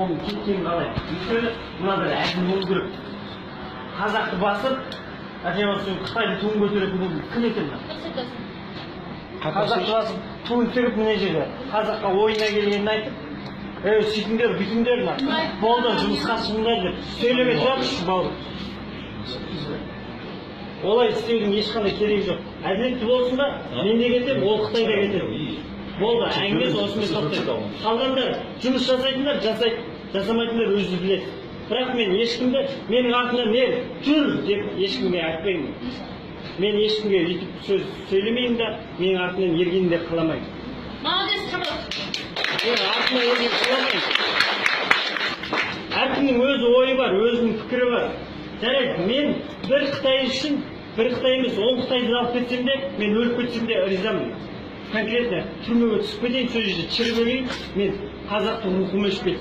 Оның кеткенін қалаймын. Өйткені мынадай әділ болу керек. Қазақты басып, әкем Қытайдың туын көтеретін бұл кім екен мына? Қазақты басып, туын тігіп мына жерде қазаққа ойына келгенін айтып, ей, сөйтіңдер, бүйтіңдер мына. Болды, жұмысқа шығыңдар деп сөйлемей тұрайықшы, бауырым. Олай істеудің ешқандай керегі жоқ. Әділетті болсын ба, мен де кетемін, ол Қытай да кетеді. Болды, әңгімесі осымен тоқтайды. Қалғандар жұмыс жасайтындар жасайды, жасамайтындар өзі біледі. Бірақ мен ешкімді менің артымнан ер, жүр деп ешкімге айтпаймын. Мен ешкімге өйтіп сөз сөйлемеймін да, менің артымнан ергенін де қаламаймын. Молодец, Қабыл. Мен артымнан ергенін қаламаймын. Әркімнің өз ойы бар, өзінің пікірі бар. Жарайды, мен бір Қытай үшін, бір Қытай емес, 10 Қытайды алып кетсем де, мен өліп кетсем де ризамын. Конкретно түрмеге түсіп кетейін, сол жерде шіріп өлейін, мен қазақтың рухым өшпейді.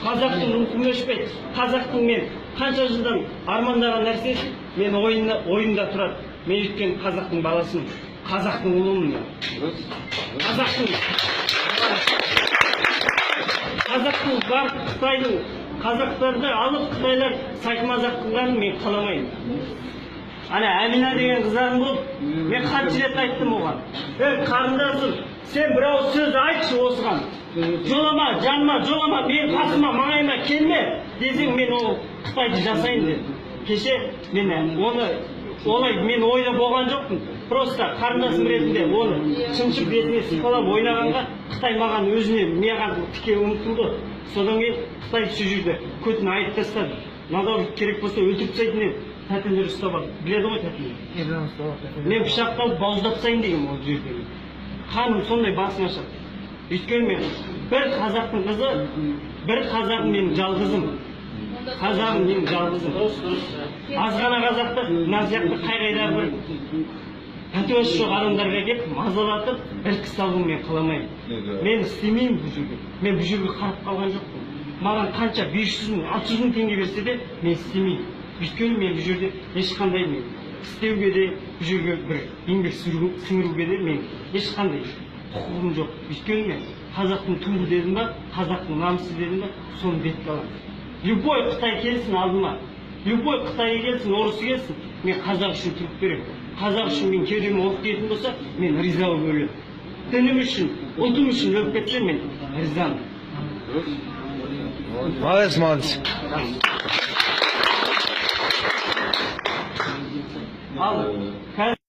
Қазақтың рухым өшпейді. Қазақтың мен қанша жылдан армандаған нәрсесі мен ойымда тұрады. Мен өйткені қазақтың баласымын, қазақтың ұлымын мен. Қазақтың бар Қытайдың қазақтарды алып Қытайлар сайқымазақ қылғанын мен қаламаймын. Ана Әмина деген қыздарым болды. Мен қанша рет айттым оған. Ей, қарындасым, сен бір ауыз сөз айтшы осыған. Жолама, жаныма, жолама, мен қасыма, маңайыма келме десең, мен ол Қытайды жасайын дедім. Кеше мен оны олай мен ойда болған жоқпын. Просто қарындасым ретінде оны шымшып бетіне сипалап ойнағанға Қытай маған өзіне маған тіке ұмтылды. Содан кейін Қытай сол жерде көтін айырып тастады. Мынау керек болса өлтіріп тастайтын еді. Тәтелер ұстап алды. Біледі ғой тәтелер. Мен пышақты алып бауыздап тастайын дегенмін ол жерде. Қаным сондай басым ашады. Өйткені мен бір қазақтың қызы, бір қазағым менің жалғызым. Қазағым менің жалғызым. Аз ғана қазақты мына сияқты қай-қайдағы бір пәтуасы жоқ адамдарға келіп мазалатып іркі салуын мен қаламаймын. Мен істемеймін бұл жерге. Мен бұл жерге қарап қалған жоқпын. Маған қанша 500 мың, 600 мың теңге берсе де мен істемеймін. Өйткені мен бұл жерде ешқандай мен істеуге де, бұл жерге бір еңбек сіңіруге де мен ешқандай құқығым жоқ. Өйткені мен қазақтың туы дедім ба, қазақтың намысы дедім ба, соны бетке аламын. Любой Қытай келсін алдыма, любой Қытай келсін, орысы келсін, мен қазақ үшін тұрып беремін. Қазақ үшін мен кеудеме оқ тиетін болса, мен риза болып өлемін. Дінім үшін, ұлтым үшін өліп кетсем, мен ризамын. Молодец, молодец. Ал, қазір